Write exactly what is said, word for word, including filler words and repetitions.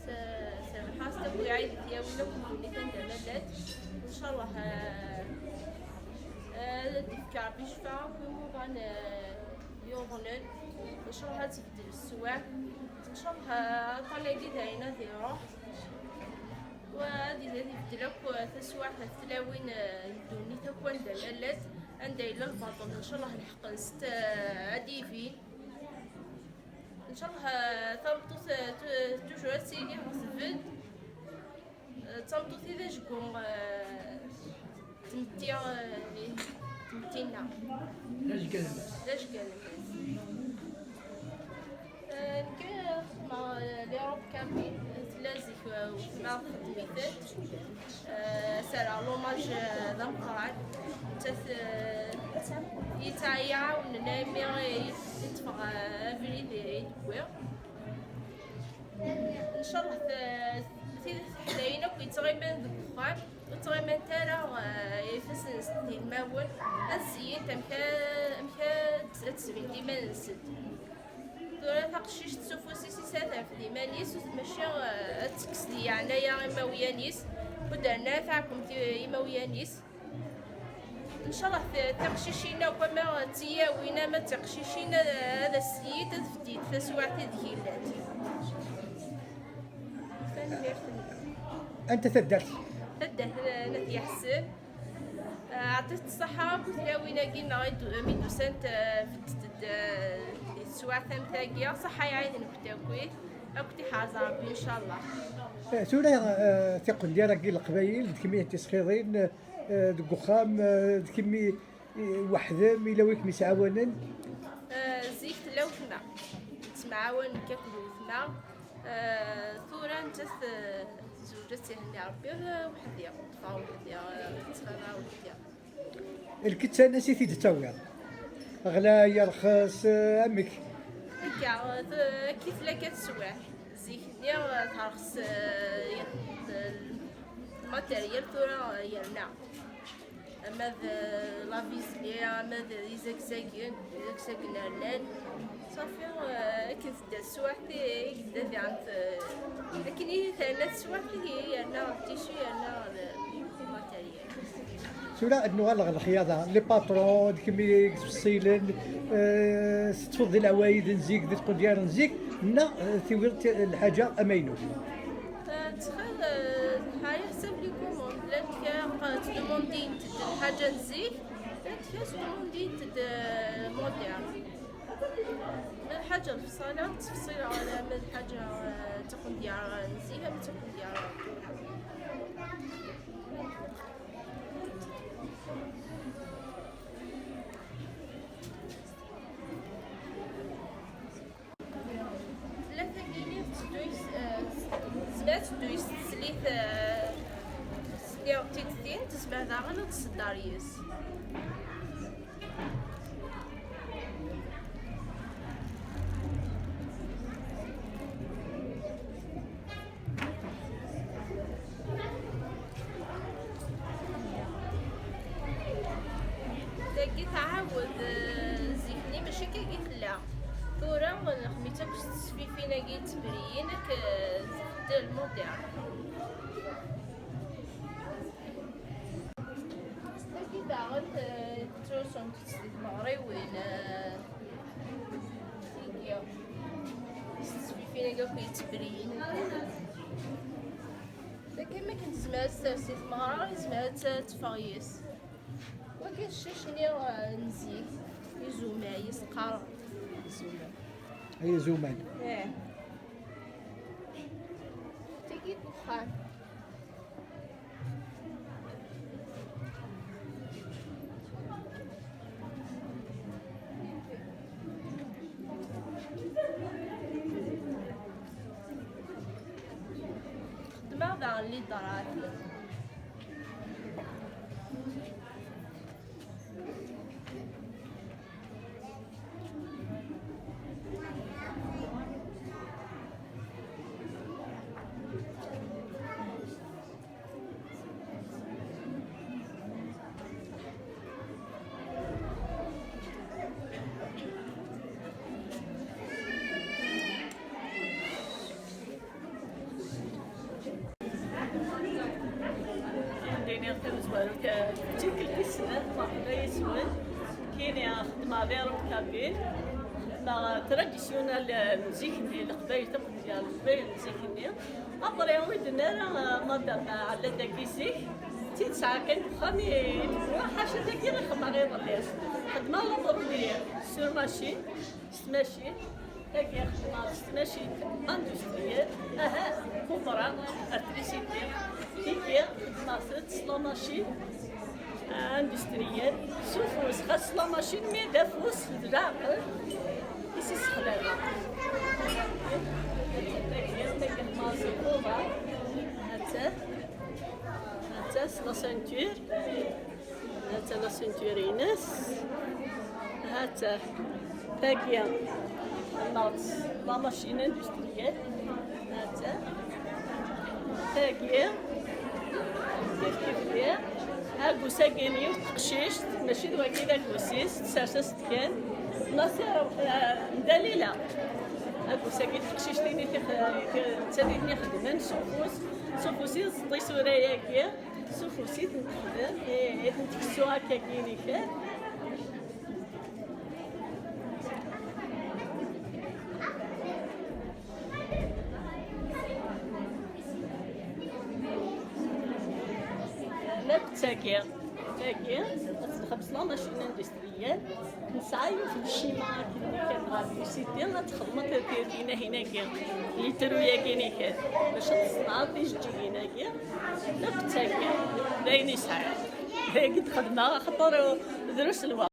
Serrḥeɣ-as akk i Ɛid Ityawin akk n ddunit anda ma llant. Ncallah, eh, eh, ad d-ifk Ṛebbi ccfa akk imuḍan, eh, yuḍnen. Ncallah ad tbeddel sswaɛ. Ncallah, eh, aṭṭan-agi d ayen ad iruḥ. Wa ad ad ibeddel akk, eh, taswiɛt ɣef tlawin, eh, n ddunit akk anda ma llant. Anda yella lbaṭel, ncallah lḥeqq-nsent, eh, ad d-ibin. Ncallah, eh, tameṭṭut, eh, tu- toujours ad tili tbedd. Eh, d tameṭṭut i d ajgu, eh, tmetti, eh, tmetti-nneɣ. D ajgu alemmas. D ajgu alemmas. Eh, nekk, eh, xedmeɣ, eh, l'Europe Kabyle, eh, tella zik, eh, wetma txeddem-itent. Eh, as ara l'hommage, eh, d ameqqran. Nettat, eh, i tt-, i tt-iɛawnen armi i, i ṭṭfeɣ, eh, abrid i, i d-wwiɣ. Ncallah t-, tid tiḥdayin akk yettɣiman deg uxxam, ur ttɣimant ara, eh, ifassen-nsent d ilmawen, ad zeyyint amek a-, amek ad, ad d-sbint iman-nsent. Tura taqcict s ufus-is i s-ad terfed iman-is, mačči, eh, ad tekkes di yeɛnaya imawyan-is, ur d-nerna taɛkemt i imawyan-is. Ncallah t-, tiqcicin akk, ama d tiyawin, ama d tiqcicin, ad, ad as-yid, ad fdit taswiɛt ideg llant. Tanemmirt-nwen. Anta taddart? Taddart n At Yeḥsen. Ɛṭit ṣṣaḥa akk tlawin-agi-nneɣ i d-, mi d-usant, eh, beddent-d, eh, di teswiɛt am tagi. Ṣaḥa i Ɛid-nkent akkit, ad kent-iḥrez Ṛebbi, ncallah. Eh, tura, eh, tiqendyar-agi n Leqbayel, d kemmi i tent-isxiḍin, eh, deg uxxam, eh, d kemmi, eh, weḥd-m, yella wi kem-isɛawanen? Eh, zik tella wetma. Nettemɛawan nekk akked wetma. Eh, tura nettat, eh, tezweǧ ad tt-ihenni Ṛebbi, eh, weḥd-i. Ṭṭfeɣ weḥd-i, eh, ttxerraɣ weḥd-i. Lkettan ansi t-id-tawiḍ? Ɣlay, rxes, eh, amek? Akka, eh, t-, akka i tella kan teswiɛt. Zik-nni, eh, terxes, eh, lmateryal, tura, eh, yerna. Ama d, eh, la vis-nni, ama d izagzagen, izagzagen rnan. Safi, eh, akken tedda teswiɛt i, i yedda diɣen, eh, akken i terna teswiɛt i yerna tissu, yerna, eh, lmateryal. Tura ad nuɣal ɣer lexyaḍa, les patrons, d kemmi i yettfeṣṣilen, eh, teṭṭfeḍ di leɛwayed n zik, di tqendyar n zik, neɣ, eh, tiwiḍ ti-, lḥaǧa amaynut? Eh, ttxil, eh, ɛla ḥsab les commandes, llant kra qa-, ttdumundint-d lḥaǧa n zik, llant kra ttdumundint-d, eh, moderne. Ma d lḥaǧa n lefṣala, ttfeṣṣileɣ, ma d lḥaǧa, eh, d taqendyar n zik, am d taqendyar n tura. Tella tagini tetteddu yis-, eh, tezmer ad teddu yis teslit, eh, s-, s-, tidtin, tezmer daɣen ad tsedder yis. Tagi tɛawed, eh, zik-nni mačči akka i tella. Tura, nexdem-itt akk s tesfifin-agi d tebriyin, ak, eh, d lmudern. Tagi daɣen, eh, ttrusunt-tt di tmeɣriwin, eh, tigi. S tesfifin-agi akk yettbriyin. Tagi, mi akken tezmer ad ters i tmeɣra, yezmer ad t-, ad teffeɣ yis. Wagi d ccic-nni, eh, n zik, izumal, i s-qqaren. Izumal. Ay izumal. Eh. Tagi n uxxam. Xeddmeɣ daɣen les draps. Yeswen, kini xeddmeɣ di Rock Kabyle, xeddmeɣ traditionnel n zik-nni, Leqbayel taqbaylit n zik-nni. Après, ur d-nni ara, madame Ɛella dagi zik, d tid sɛiɣ kan deg uxxam i, i tebɣa, ḥaca dagi i xeddmeɣ iḍelli. Xeddmeɣ la broderie sur machine, s tmacint, tagi xeddmeɣ s tmacint industrielle, aha, kubra, électricité, tigi xeddmeɣ-tt s la machine industrielle, s ufus, xas la machine, mais d afus, d leɛqel i s-ssexdameɣ. Tagi, tagi xeddmeɣ s kubra, hatta, hatta s la ceinture. Hatta la ceinture-ines. Hatta tagi, xeddmeɣ-tt la machine industrielle. Hatta tagi, kif kif diɣ. Agus-agi n yiwet teqcict, mačči d wagi d agus-is, tsers-as-d kan. Nasiṛ, eh, n Dalila. Agus-agi d teqcict-ini tix-, tix-, d tadit-nni xeddmen s ufus, s ufus-is, d tisura-agi. S ufus i tent-texdem, i, i tent-teksu akka-agi kan. Akk d tagi, tagi, ad txeddem s la machine industrielle. Nesɛa yiwet n ccima akken kan ɣer l'U C T, ad txedmeḍ tinahin-agi, litru-yagi-ni kan, bac ad teṣneɛeḍ tijeǧǧigin-agi, akk d tagi, d ayen i sɛiɣ. D ayagi d-xedmeɣ, axaṭer drus lweqt.